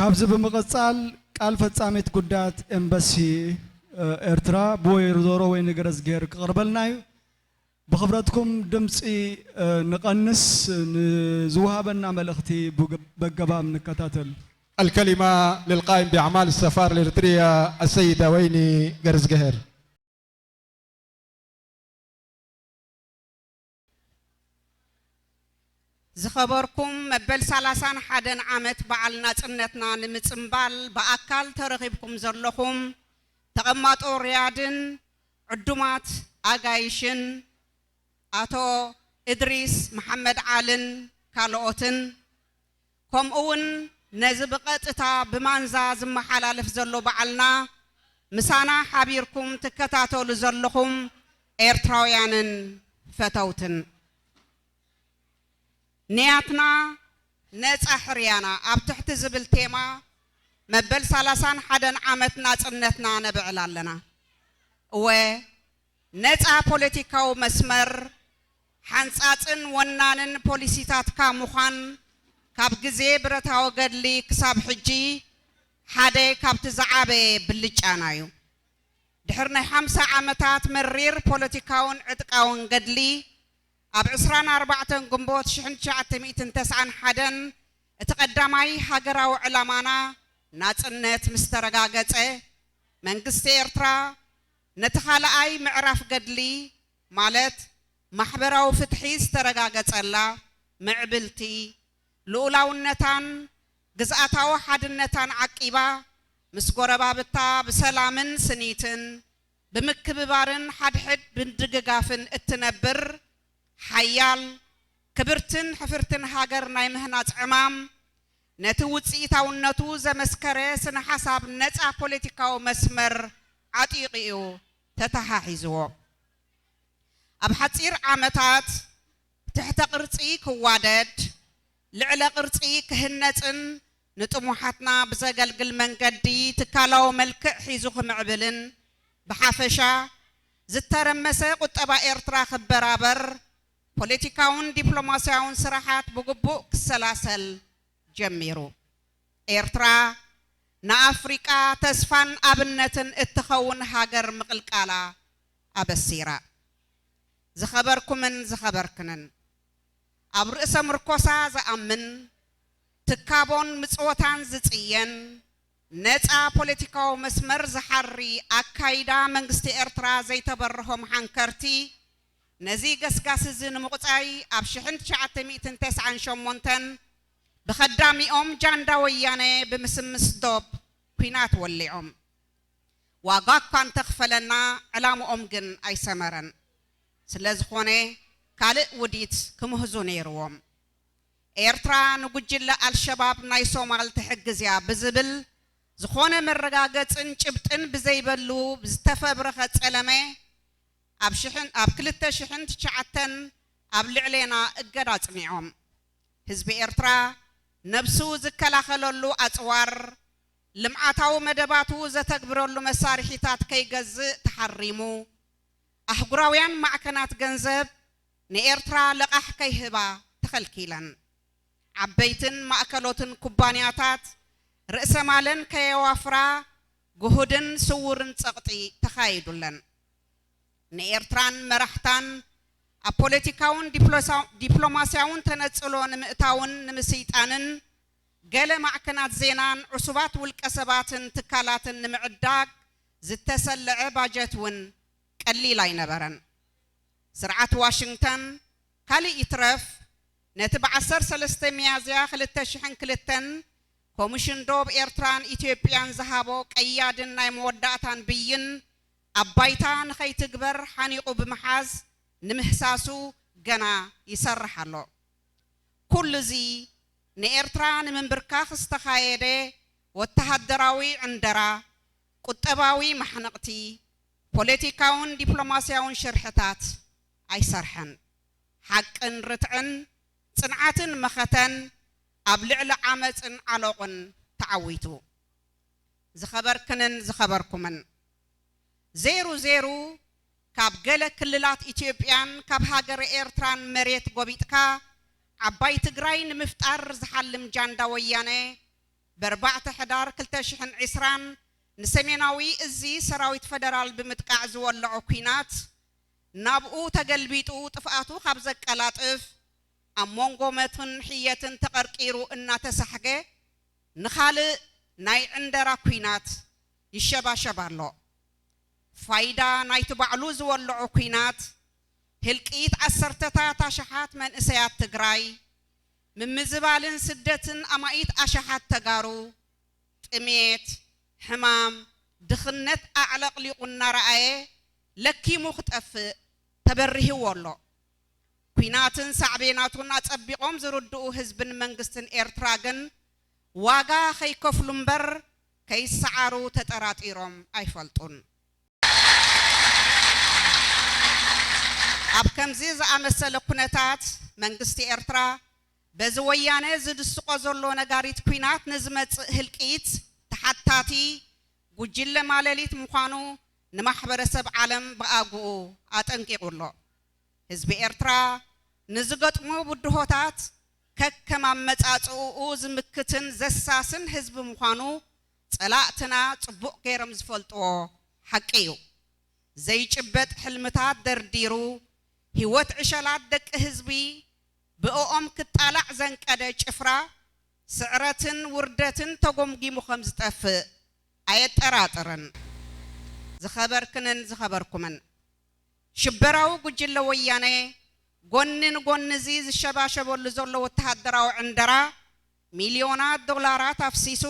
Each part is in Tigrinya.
ካብዚ ብምቕጻል ቃል ፈጻሚት ጉዳያት ኤምባሲ ኤርትራ ብወይዘሮ ወይኒ ገረዝግሄር ክቕርበልና እዩ። ብኽብረትኩም ድምጺ ንቐንስ፣ ንዝወሃበና መልእኽቲ በገባም ንከታተል። الكلمة للقائم بأعمال السفارة الإريترية السيدة ويني قرزقهر. ዝኸበርኩም መበል ሰላሳን ሓደን ዓመት በዓል ናጽነትና ንምጽንባል ብኣካል ተረኺብኩም ዘለኹም ተቐማጦ ሪያድን ዕዱማት ኣጋይሽን ኣቶ እድሪስ መሓመድ ዓልን ካልኦትን ከምኡ እውን ነዚ ብቐጥታ ብማንዛ ዝመሓላለፍ ዘሎ በዓልና ምሳና ሓቢርኩም ትከታተሉ ዘለኹም ኤርትራውያንን ፈተውትን ንያትና ነጻ ሕርያና ኣብ ትሕቲ ዝብል ቴማ መበል ሰላሳን ሓደን ዓመት ናጽነትና ነብዕል ኣለና። እወ ነጻ ፖለቲካዊ መስመር ሓንጻጽን ወናንን ፖሊሲታትካ ምዃን ካብ ግዜ ብረታዊ ገድሊ ክሳብ ሕጂ ሓደ ካብቲ ዝዓበየ ብልጫና እዩ። ድሕሪ ናይ ሓምሳ ዓመታት መሪር ፖለቲካውን ዕጥቃውን ገድሊ ኣብ ዕስራን ኣርባዕተን ግንቦት ሽሕን ትሽዓተ ሚእትን ተስዓን ሓደን እቲ ቀዳማይ ሃገራዊ ዕላማና ናጽነት ምስ ተረጋገጸ መንግስቲ ኤርትራ ነቲ ካልኣይ ምዕራፍ ገድሊ ማለት ማሕበራዊ ፍትሒ ዝተረጋገጸላ ምዕብልቲ ልኡላውነታን ግዝኣታዊ ሓድነታን ዓቂባ ምስ ጎረባብታ ብሰላምን ስኒትን ብምክብባርን ሓድሕድ ብምድግጋፍን እትነብር ሓያል ክብርትን ሕፍርትን ሃገር ናይ ምህናጽ ዕማም ነቲ ውጽኢታውነቱ ዘመስከረ ስነ ሓሳብ ነጻ ፖለቲካዊ መስመር ዓጢቑ እዩ ተተሓሒዝዎ። ኣብ ሓጺር ዓመታት ትሕተ ቅርጺ ክዋደድ፣ ልዕለ ቅርጺ ክህነጽን ንጥሙሓትና ብዘገልግል መንገዲ ትካላዊ መልክዕ ሒዙ ክምዕብልን ብሓፈሻ ዝተረመሰ ቁጠባ ኤርትራ ክበራበር ፖለቲካውን ዲፕሎማስያውን ስራሓት ብግቡእ ክሰላሰል ጀሚሩ። ኤርትራ ንኣፍሪቃ ተስፋን ኣብነትን እትኸውን ሃገር ምቕልቃላ ኣበሲራ። ዝኸበርኩምን ዝኸበርክንን፣ ኣብ ርእሰ ምርኮሳ ዝኣምን፣ ትካቦን ምጽወታን ዝጽየን፣ ነጻ ፖለቲካዊ መስመር ዝሓሪ ኣካይዳ መንግስቲ ኤርትራ ዘይተበርሆም ሓንከርቲ፣ ነዚ ገስጋስ እዚ ንምቑጻይ ኣብ ሽሕን ትሽዓተ ሚእትን ተስዓን ሸሞንተን ብኸዳሚኦም ጃንዳ ወያነ ብምስምስ ዶብ ኲናት ወሊዖም። ዋጋ እኳ እንተኽፈለና ዕላምኦም ግን ኣይሰመረን። ስለዝኾነ ካልእ ውዲት ክምህዙ ነይርዎም። ኤርትራ ንጉጅለ ኣልሸባብ ናይ ሶማል ትሕግዝ እያ ብዝብል ዝኾነ መረጋገጽን ጭብጥን ብዘይበሉ ዝተፈብረኸ ጸለመ ኣብ ሽሕን ኣብ ክልተ ሽሕን ትሽዓተን ኣብ ልዕሌና እገዳ ኣጽኒዖም። ህዝቢ ኤርትራ ነብሱ ዝከላኸለሉ ኣጽዋር፣ ልምዓታዊ መደባቱ ዘተግብረሉ መሳርሒታት ከይገዝእ ተሓሪሙ፣ ኣህጉራውያን ማዕከናት ገንዘብ ንኤርትራ ለቓሕ ከይህባ ተኸልኪለን። ዓበይትን ማእከሎትን ኩባንያታት ርእሰ ማለን ከየዋፍራ ግሁድን ስዉርን ጸቕጢ ተኻይዱለን። ንኤርትራን መራሕታን ኣብ ፖለቲካውን ዲፕሎሳ- ዲፕሎማስያውን ተነጽሎ ንምእታውን ንምስይጣንን ገለ ማዕከናት ዜናን ዕሱባት ውልቀ ሰባትን ትካላትን ንምዕዳግ ዝተሰለዐ ባጀት እውን ቀሊል ኣይነበረን። ስርዓት ዋሽንግተን ካልእ ይትረፍ ነቲ ብ ዓሰርተ ሰለስተ ሚያዝያ ክልተ ሽሕን ክልተን ኮሚሽን ዶብ ኤርትራን ኢትዮጵያን ዝሃቦ ቀያድን ናይ መወዳእታን ብይን ኣብ ባይታ ንኸይትግበር ሓኒቑ ብምሓዝ ንምህሳሱ ገና ይሰርሕ ኣሎ። ኩሉ እዚ ንኤርትራ ንምንብርካኽ ዝተኻየደ ወተሃደራዊ ዕንደራ፣ ቁጠባዊ ማሕነቕቲ፣ ፖለቲካውን ዲፕሎማስያውን ሽርሕታት ኣይሰርሐን። ሓቅን ርትዕን ጽንዓትን መኸተን ኣብ ልዕሊ ዓመጽን ዓሎቕን ተዓዊቱ። ዝኸበርክንን ዝኸበርኩምን፣ ዜሩ ዜሩ ካብ ገለ ክልላት ኢትዮጵያን ካብ ሃገረ ኤርትራን መሬት ጎቢጥካ ዓባይ ትግራይ ንምፍጣር ዝሓልም ጃንዳ ወያነ ብኣርባዕተ ሕዳር ክልተ ሽሕን ዕስራን ንሰሜናዊ እዚ ሰራዊት ፈደራል ብምጥቃዕ ዝወለዖ ኲናት ናብኡ ተገልቢጡ ጥፍኣቱ ካብ ዘቀላጥፍ ኣብ መንጎ መትን ሕየትን ተቐርቂሩ እናተሳሕገ ንኻልእ ናይ ዕንደራ ኲናት ይሸባሸብ ኣሎ። ፋይዳ ናይቲ ባዕሉ ዝወለዖ ኲናት ህልቂት ዓሰርተታት ኣሽሓት መንእሰያት ትግራይ፣ ምምዝባልን ስደትን ኣማኢት ኣሽሓት ተጋሩ፣ ጥሜት፣ ሕማም፣ ድኽነት ኣዕለቕሊቑ እናረኣየ ለኪሙ ክጠፍእ ተበሪህዎ ኣሎ። ኲናትን ሳዕቤናቱን ኣጸቢቖም ዝርድኡ ህዝብን መንግስትን ኤርትራ ግን ዋጋ ከይከፍሉ እምበር ከይሰዓሩ ተጠራጢሮም ኣይፈልጡን። ኣብ ከምዚ ዝኣመሰለ ኩነታት መንግስቲ ኤርትራ በዚ ወያነ ዝድስቆ ዘሎ ነጋሪት ኲናት ንዝመጽእ ህልቂት ተሓታቲ ጉጅለ ማለሊት ምዃኑ ንማሕበረሰብ ዓለም ብኣግኡ ኣጠንቂቑ ኣሎ። ህዝቢ ኤርትራ ንዝገጥሞ ብድሆታት ከከም ኣመጻጽእኡ ዝምክትን ዘሳስን ህዝቢ ምዃኑ ጸላእትና ጽቡቕ ገይሮም ዝፈልጥዎ ሓቂ እዩ። ዘይጭበጥ ሕልምታት ደርዲሩ ህይወት ዕሸላት ደቂ ህዝቢ ብእኦም ክጣላዕ ዘንቀደ ጭፍራ ስዕረትን ውርደትን ተጎምጊሙ ከም ዝጠፍእ ኣየጠራጥርን። ዝኸበርክንን ዝኸበርኩምን ሽበራዊ ጉጅለ ወያነ ጎኒ ንጎኒ እዚ ዝሸባሸበሉ ዘሎ ወተሃደራዊ ዕንደራ ሚልዮናት ዶላራት ኣፍሲሱ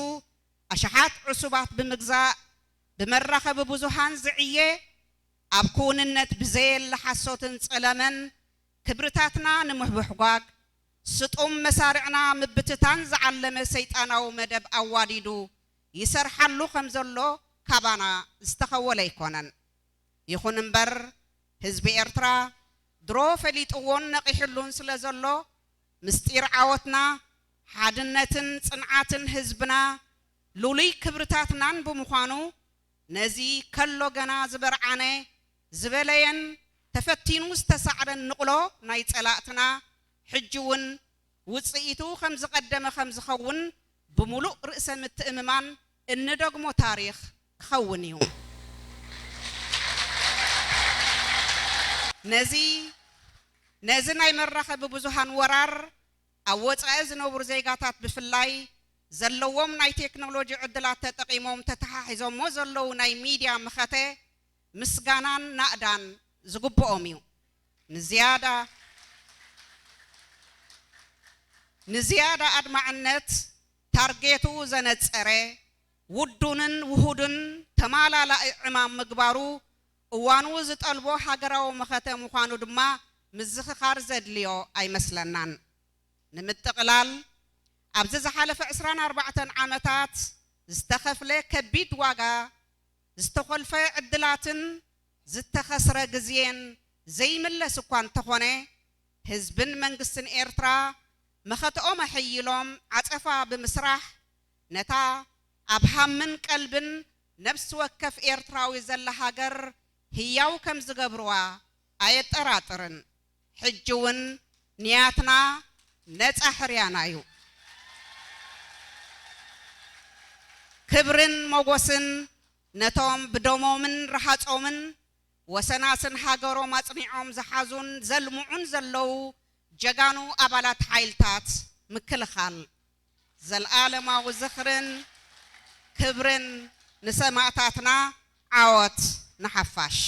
ኣሽሓት ዕሱባት ብምግዛእ ብመራኸቢ ብዙሃን ዝዕየ ኣብ ክውንነት ብዘየለ ሓሶትን ጸለመን ክብርታትና ንምሕብሕጓግ ስጡም መሳርዕና ምብትታን ዝዓለመ ሰይጣናዊ መደብ ኣዋዲዱ ይሰርሓሉ ከም ዘሎ ካባና ዝተኸወለ ኣይኮነን። ይኹን እምበር ህዝቢ ኤርትራ ድሮ ፈሊጥዎን ነቒሕሉን ስለ ዘሎ ምስጢር ዓወትና ሓድነትን ጽንዓትን ህዝብና ሉሉይ ክብርታትናን ብምዃኑ ነዚ ከሎ ገና ዝበርዓነ ዝበለየን ተፈቲኑ ዝተሳዕረን ንቕሎ ናይ ጸላእትና ሕጂ እውን ውጽኢቱ ከም ዝቐደመ ከም ዝኸውን ብምሉእ ርእሰ ምትእምማን እንደግሞ ታሪኽ ክኸውን እዩ። ነዚ ነዚ ናይ መራኸቢ ብዙሃን ወራር ኣብ ወጻኢ ዝነብሩ ዜጋታት ብፍላይ ዘለዎም ናይ ቴክኖሎጂ ዕድላት ተጠቒሞም ተተሓሒዞሞ ዘለዉ ናይ ሚድያ መኸተ ምስጋናን ናእዳን ዝግብኦም እዩ። ንዝያዳ ንዝያዳ ኣድማዕነት ታርጌቱ ዘነጸረ ውዱንን ውሁድን ተማላላኢ ዕማም ምግባሩ እዋኑ ዝጠልቦ ሃገራዊ መኸተ ምዃኑ ድማ ምዝኽኻር ዘድልዮ ኣይመስለናን። ንምጥቕላል ኣብዚ ዝሓለፈ ዕስራን ኣርባዕተን ዓመታት ዝተኸፍለ ከቢድ ዋጋ ዝተኾልፈ ዕድላትን ዝተኸስረ ግዜን ዘይምለስ እኳ እንተኾነ ህዝብን መንግስትን ኤርትራ መኸተኦም ኣሐይሎም ዓጸፋ ብምስራሕ ነታ ኣብ ሃምን ቀልብን ነብሲ ወከፍ ኤርትራዊ ዘላ ሃገር ህያው ከም ዝገብርዋ ኣየጠራጥርን። ሕጂ እውን ንያትና ነጻ ሕርያና እዩ። ክብርን ሞጎስን ነቶም ብደሞምን ረሃጾምን ወሰናስን ሃገሮም ኣጽኒዖም ዝሓዙን ዘልምዑን ዘለዉ ጀጋኑ ኣባላት ሓይልታት ምክልኻል። ዘልኣለማዊ ዝኽርን ክብርን ንሰማእታትና። ዓወት ንሓፋሽ።